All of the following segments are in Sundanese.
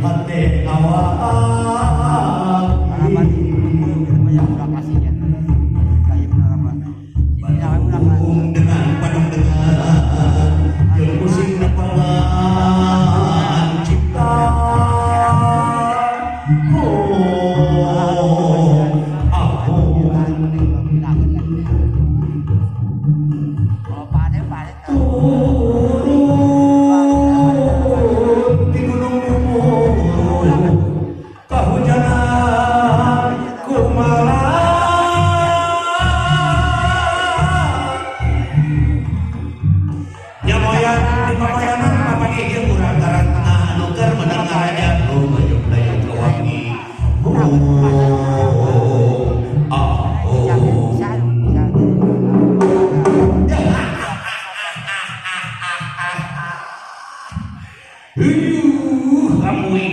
hate awak. Bandung dengan Bandung dengan jeung musik nepangan cipta. Oh, aku turun di gunung Gumurung kahujanan kumalah nyamoyan di pamayanan papanggih jeung urang Karang Tengah anu keur menang ngaraja lumayung dayung kawangi. Oh, ah, oh.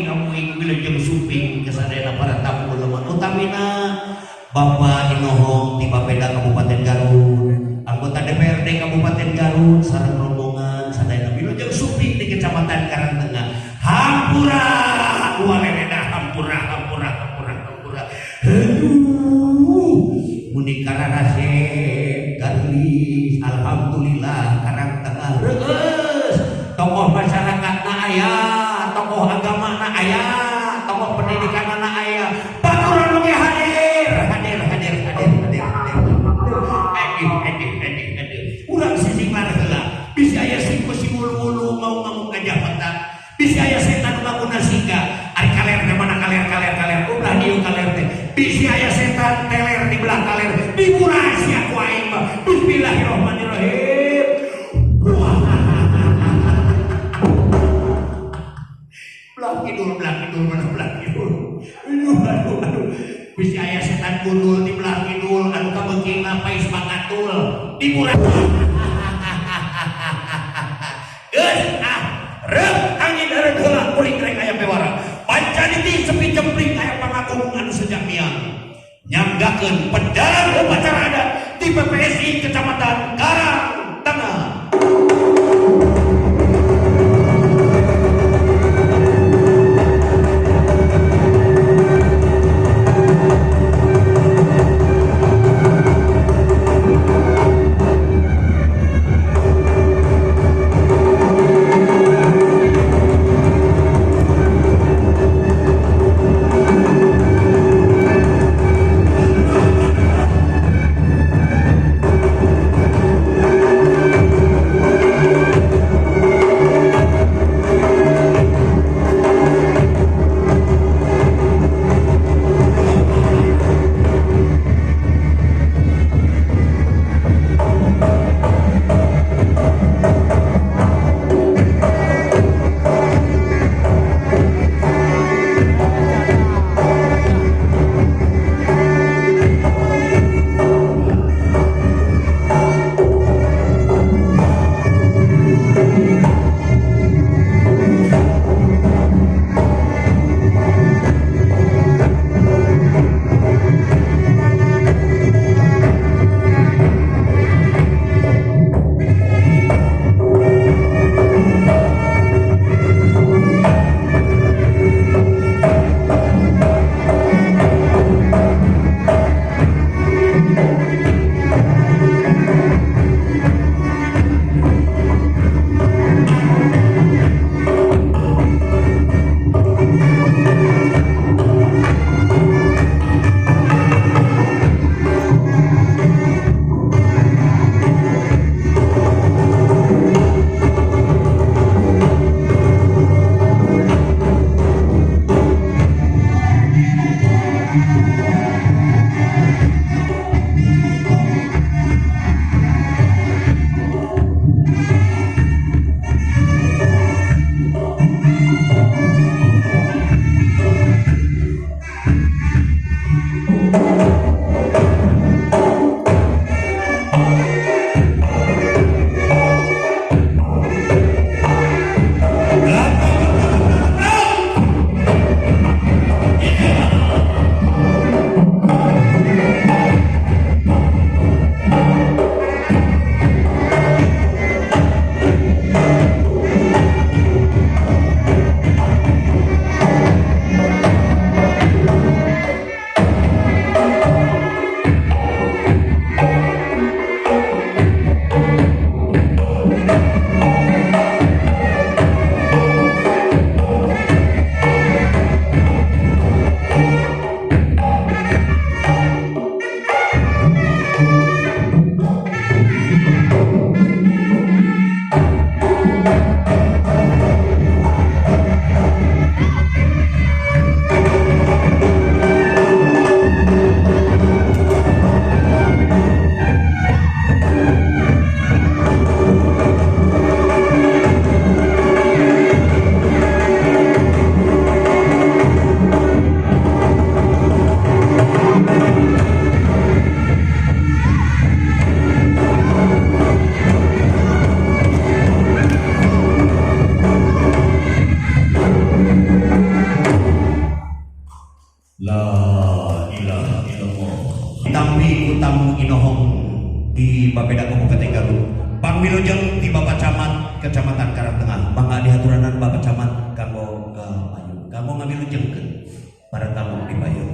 Amuing wilujeng suping kasadayana para tamu leman utamina Bapak Inohong ti Bapeda Kabupaten Garut, anggota DPRD Kabupaten Garut sareng rombongan sadayana wilujeng suping di Kecamatan Karang Tengah. Hampura walereda hampura hampura hampura hampura. Aduh, muni kararasep gareulis alhamdulillah Karang Tengah reueus. Tokoh masyarakat na aya, tokoh agama na aya, tokoh pendidikan na aya, baturan oge hadir, hadir, hadir, hadir, hadir, hadir. Edih, edih, edih, edih. Urang sising heula, bisi aya sing mulu-mulu mau ngamuk gajah mata, bisi aya setan ngaguna siga, ari kaler teh mana kaler kaler kaler, ulah dieu kaler teh. Bisi aya setan teler di belah kaler, diburas sia ku aing mah. Bismillahirrahmanirrahim. Belah kidul, belah kidul, mana belah kidul. Aduh, aduh, aduh. Bisi aya setan gundul di belah kidul, anu kabeukina pais pangatul, diburas. Geus ah, reuk angin eureun heula kuring rek aya bewara. Pancaniti sepi jempling aya pangagung anu sejamian. Nyanggakeun pedaran upacara adat di PPSI Kecamatan Karang Tengah. tamu inohong di Bappeda Kabupaten Garut. Pangwilujeng ti Bapak Camat Kecamatan Karangtengah. Mangga dihaturanan Bapak Camat kanggo ka payun. Kanggo ngawilujengkeun para tamu di payun.